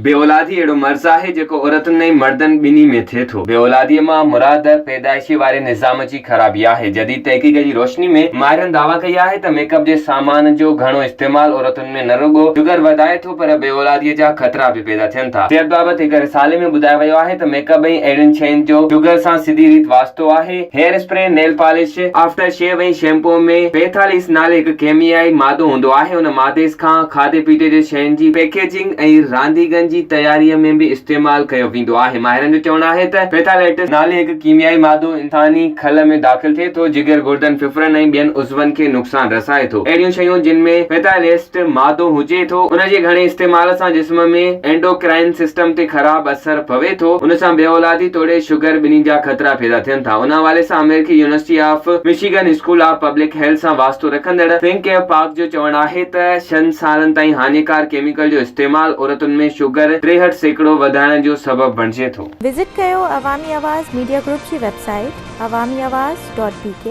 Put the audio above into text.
بي اولادي اهڙو مرض آهي جيڪو عورتن ۽ مردن ٻنهي ۾ ٿئي ٿو. بي اولاديء مان مراد پيدائشي واري نظام جي خرابي آهي. جديد تحقيق جي روشني ۾ ماهرن دعويٰ ڪئي آهي ته ميڪ اپ جي سامان جو گهڻو استعمال عورتن ۾ نه رڳو شگر وڌائي ٿو پر بي اولاديء جا خطرا به پيدا ٿين ٿا. صحت بابت هڪ رسالي ۾ ٻڌايو ويو آهي ته ميڪ اپ ۽ اهڙين شين جو شگر سان سڌي ريت واسطو آهي. Hair spray, nail polish, after shave ۽ shampoo ۾ phthalates نالي هڪ ڪيميائي مادو هوندو آهي، ان مادي کان کاڌي پيتي جي شين جي پيڪيجنگ ۽ رانديگن جي تياريء ۾ به استعمال ڪيو ويندو آهي. ماهرن جو چوڻ آهي ته فيٿاليٽس نالي هڪ ڪيميائي مادو انساني کل ۾ داخل ٿئي ٿو، جگر، گردن، ڦڦڙن ۽ ٻين عضون کي نقصان رسائي ٿو. اهڙيون شيون جن ۾ فيٿاليسٽ مادو هجي ٿو، ان جي گهڻي استعمال سان جسم ۾ اينڊوڪرائن سسٽم تي خراب اثر پوي ٿو، ان سان بي اولادي توڙي شگر ٻنهي جا خطرا پيدا ٿين ٿا. ان حوالي سان آمريڪي university of Michigan school of public health سان واسطو رکندڙ فرينڪ ايف پارڪ جو چوڻ آهي ته ڇهن سالن تائين هاڃيڪار ڪيميڪل جو استعمال عورتن ۾ شگر 63% وڌائڻ جو سبب بڻجي ٿو. وزٽ ڪيو عوامي آواز ميڊيا گروپ جي website Awami Awaz dot B K.